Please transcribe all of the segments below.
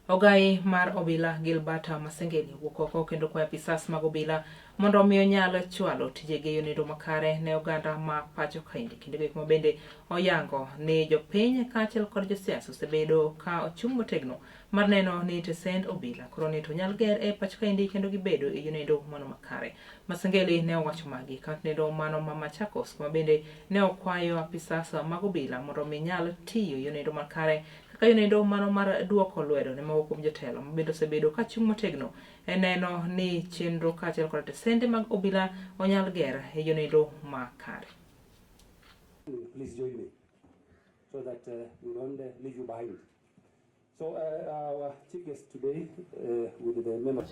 Ogai mar obila Gilbert Masengeli owuok oko kendo kwayo apisas mag obila mondo omi onyal chwalo tijegi e yo makare ne oganda ma pacho kaendi. Kinde go eko ma bende oyango ni jopiny kaachiel kod josiasa osebedo ka ochung' motegno mar neno ni tesend obila koro ni to nyal ger e pacho kaendi kendo gibedo e yo mano makare. Masengeli ne owacho magi ka nendo mano ma Machakos kuma bende ne okwayo apisas mag obila mondo omi nyal tiyo e yo makare kaka yo mano mar duoko lwedo ne moko kuom jotelo ma bende osebedo ka chung' motegno e neno ni chenro kaachiel kod tesende mag obila onyal ger e yo makare. Please join me so that we don't leave you behind. So our chief guest today with the members.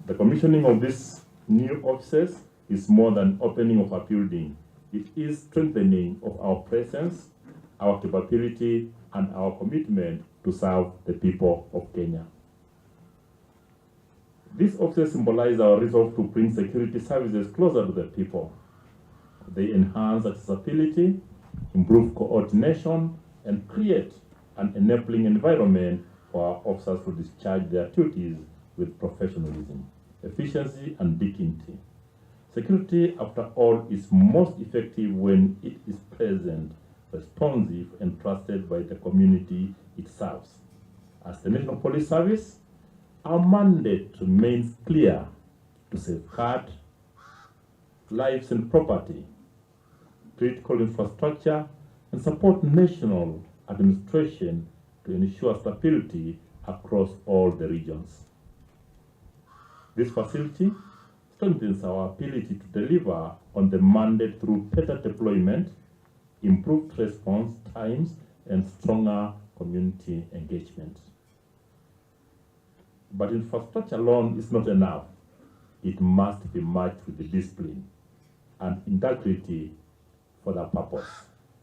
The commissioning of these new offices is more than opening of a building. It is strengthening of our presence, our capability, and our commitment to serve the people of Kenya. These offices symbolize our resolve to bring security services closer to the people. They enhance accessibility, improve coordination, and create an enabling environment for our officers to discharge their duties with professionalism, efficiency, and dignity. Security, after all, is most effective when it is present, responsive, and trusted by the community it serves. As the National Police Service, our mandate remains clear: to safeguard lives and property, critical infrastructure, and support national administration to ensure stability across all the regions. This facility strengthens our ability to deliver on the mandate through better deployment, improved response times, and stronger community engagement. But infrastructure alone is not enough. It must be matched with the discipline and integrity for that purpose.